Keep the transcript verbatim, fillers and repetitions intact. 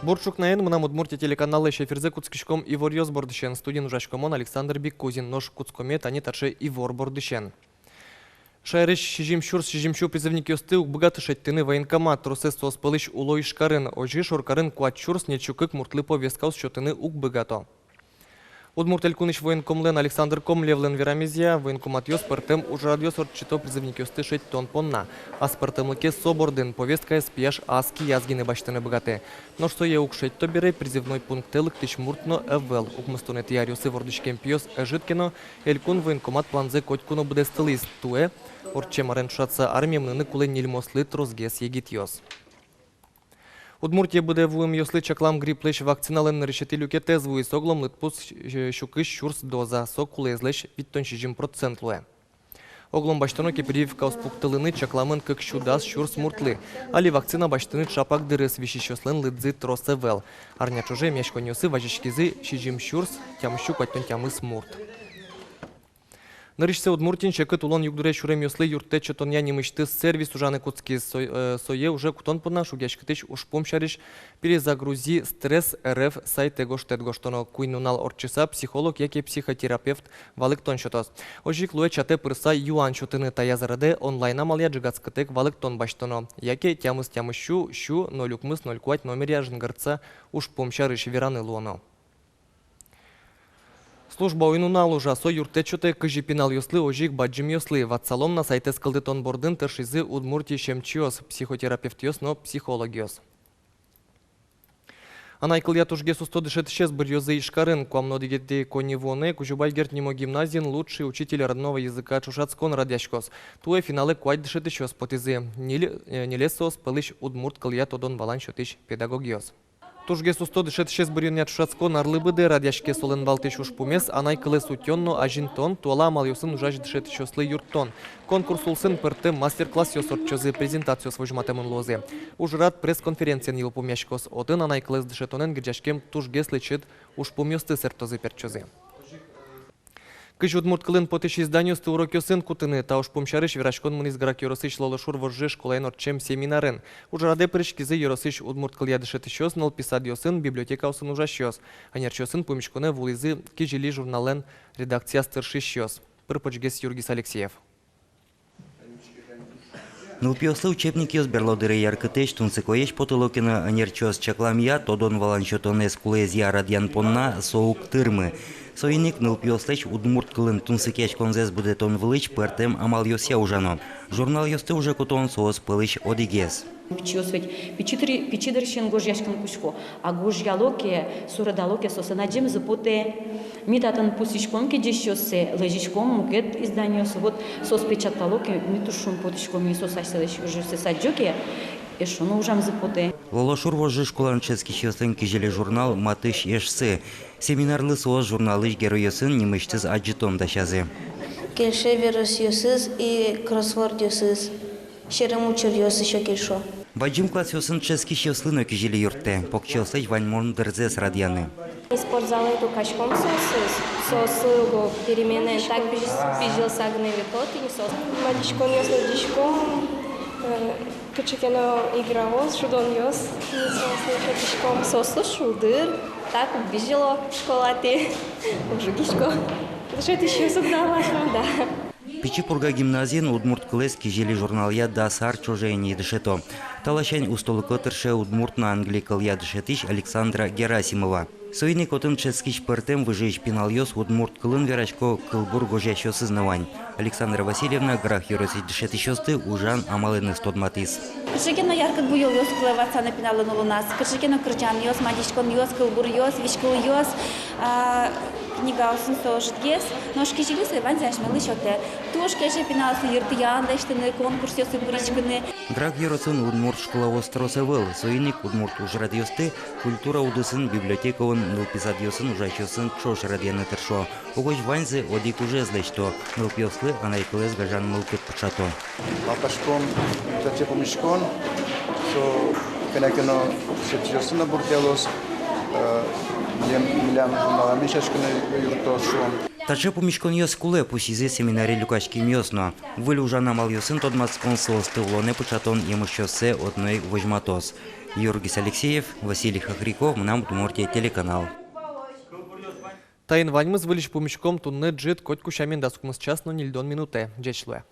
Бур ӵукнаен! Мынам «Удмуртия» телеканаллэсь эфирзэ кутскиськом иворъёс бордысен. Студиын ужасько мон, Александр Бикузин. Нош кутскоме тани таӵе ивор бордысен. Шаерысь сизьым сюрс сизьым сю призывникъёсты уг быгаты шедьтыны военкомат. Тросэз соос пӧлысь уло Ижкарын. Озьы Шоркарын куать сюрс ньыльсю кык муртлы повесткаос сётыны уг быгато. Удмурт Элькунысь военкомлэн Александр Комлевлэн верамезъя, военкоматъёс пӧртэм ужрадъёс ортчыто призывникъёсты шедьтон понна. Аспӧртэмлыкез со бордын: повесткаез пияш ас кияз гинэ басьтыны быгатэ. Нош сое уг шедьто бере, призывной пунктэ лыктӥсь мурт но ӧвӧл. Укмыстонэтӥ аръёсы вордӥськем пиос ӧжыт ке но, элькун военкомат планзэ котьку но быдэстылӥз. Туэ, ортчем арен ӵошатыса, армие мыныны кулэ ньыльмослы тросгес егитъёс. Удмуртие быдэ вуэмъёслы чаклам грипплэсь вакциналэн нырысетӥ люкетэз вуиз. Огъя лыдпус сю-, сю кызь сюрс доза, со кулэезлэсь витьтон сизьым процент луэ. Огъя басьтоно ке, прививкаос пуктылыны чакламын кык сю дас сюрс муртлы. Али вакцина басьтыны ӵапак дырыз, висисьёслэн лыдзы трос ӧвӧл. Арня ӵоже эмъяськонъёсы вазиськизы сизьым сюрс тямыссю куатьтон тямыс мурт. Нырысьсэ Удмуртиын секыт улон югдуре сюремъёслы юрттэт сётонъя нимысьтыз сервис ужаны кутскиз. Со-, э, сое уже кутон понна шугъяськытӥсь ужпум сярысь «Перезагрузи стресс рф» сайтэ гожтэт гожтоно. Куинь нунал ортчыса психолог яке психотерапевт валэктон сётоз. Озьы ик луэ чатэ пырыса юан сётыны. Таяз радэ онлайн амалъя ӝегатскытэк валэктон басьтоно. Яке тямыс тямыссю сю ноль укмыс ноль куать номеръя жингыртыса ужпум сярысь вераны луоно. Служба уй-нунал ужа. Со юрттэт сётэ кызьы пиналъёслы, озьы ик бадӟымъёслы. Ватсалом на, сайтэз кылдытон бордын тыршизы Удмуртиысь эмчиос, психотерапевтъёс но психологъёс. Анай кылъя тужгес усто дышетӥсез быръёзы Ижкарын. Куамын одӥгетӥ коньывуонэ Кузебай Герд нимо гимназиын «Лучший учитель родного языка» ӵошатскон радъяськоз. Туэ финалэ куать дышетӥсьёс потӥзы. Ньыль-, э, ньылез соос пӧлысь удмурт кылъя тодон-валан сётӥсь педагогъёс. Тужгес усто дышетӥсез быръёнъя ӵошатскон арлы быдэ радъяське. Солэн валтӥсь ужпумез — анай кылэз утён но азинтон, туала амалъёсын ужась дышетӥсьёслы юрттон. Конкурс улсын пӧртэм мастер-классъёс ортчозы, презентациос возьматэмын луозы. Ужрад пресс-конференциен йылпумъяськоз. Отын анай кылэз дышетонэн герӟаськем тужгес лэчыт ужпумъёсты сэрттозы-пертчозы. Кызьы удмурт кылын потӥсь изданиосты урокъёсын кутыны — та ужпум сярысь вераськон мынӥз Грах ёросысь Лолошур вожжы школаын ортчем семинарын. Ужрадэ пыриськизы ёросысь удмурт кылъя дышетӥсьёс, нылпи садъёсын, библиотекаосын ужасьёс. Ӧнерчиосын пумиськонэ вуылӥзы «Кизили» журналлэн редакцияз тыршисьёс. Пыр-почгес Юргис Алексеев. Нылпиослы учебникъёс берло дыре яркытэсь, тунсыкоесь потыло ке но, ӧнерчиос чакламъя, тодон-валан сётонэз кулэезъя радъян понна со уг тырмы. Соин ик нылпиослэсь удмурт кылын тунсыкъяськонзэс будэтон вылысь пӧртэм амалъёсъя ужано. Журналъёсты уже кутон соос пӧлысь одӥгез. Пичиос ведь пичи дыр-, пичи дырысен гожъяськыны кутско. А гожъяло ке, суредало ке, соослэн адӟемзы потэ. Ми татын пусйиськом ке ӟечъёссэ, лэзиськом мукет изданиосы. Вот соос печатлало ке, ми туж шумпотӥськом, ми соос асьсэлэсь ужъёссэс адӟо ке, эшшо но ужамзы потэ. Лолошур вожжы школаын дышетскисьёслэн «Кизили» журнал матысь эшсы. Семинарлы соос журналысь геройёсын нимысьтыз адӟытон дасязы. Кельше веросъёсыз и кроссвордъёсыз. Серем учыръёс ещё кельшо. Бадӟым классъёсын дышетскисьёслы но «Кизили» юрттэ. Покчиослэсь ваньмон дырзэс радъяны. Спортзалэ люкаськом соосыз, соослы уго переменаен так пизь-, пизьылса гинэ ветло тӥни соос. Мадиськонъёс лыдӟиськом, э, кыӵе ке но играос, шудонъёс тӥни соослы шудӥськом. Соослы шулдыр, так уг бызьыло школатӥ, уг жугисько. Дышетӥсьёс уг на луо, да. Пичи Пурга гимназиын удмурт кылэз «Кизили» журналъя дас ар ӵоже ини дышето. Та ласянь устолыко тырше удмурт но англи кылъя дышетӥсь Александра Герасимова. Соин ик отын дышетскись пӧртэм выжыысь пиналъёс удмурт кылын верасько, кылбур гожъясьёсыз но вань. Александра Васильевна Грах ёросысь дышетӥсьёсты ужан амалэныз тодматӥз. Кыӵе ке но яркыт буёлъёс кулэ ватсаны пиналлэн улоназ, кыӵе ке но кырӟанъёс, мадиськонъёс, кылбуръёс, визькылъёс, а, книгаосын со ӧжытгес, нош «Кизили» сое ваньзэ асьмелы сётэ. Туж кельше пиналъёслы йыртыян лэсьтыны, конкурсъёсы пыриськыны. Грах ёросын удмурт школаос трос ӧвӧл, соин ик удмурт ужрадъёсты, культура удысын, библиотекаын, нылпи садъёсын ужасьёсын ӵош радъяны тыршо. Угось ваньзы одӥг ужез лэсьто, нылпиослы анай кылэз гажан мылкыд пыӵато. Малпаськом, таӵе пумиськон со кӧня ке но дышетӥсьёсты но бурдъялоз, э, милям, милям журналмес сяськыны юрттоз шуом. Таӵе пумиськонъёс кулэ, пусйизы семинаре люкаськемъёс но. Выль ужан амалъёсын тодматскон соосты улонэ пыӵатон емышъёссэ одно ик возьматоз. Юргис Алексеев, Василий Хохряков, «Мынам Удмуртие» телеканал. Таин ваньмыз. Выльысь пумиськом туннэ ӝыт котьку сямен дас укмыс час но ньыльдон минутэ. Ӟеч луэ.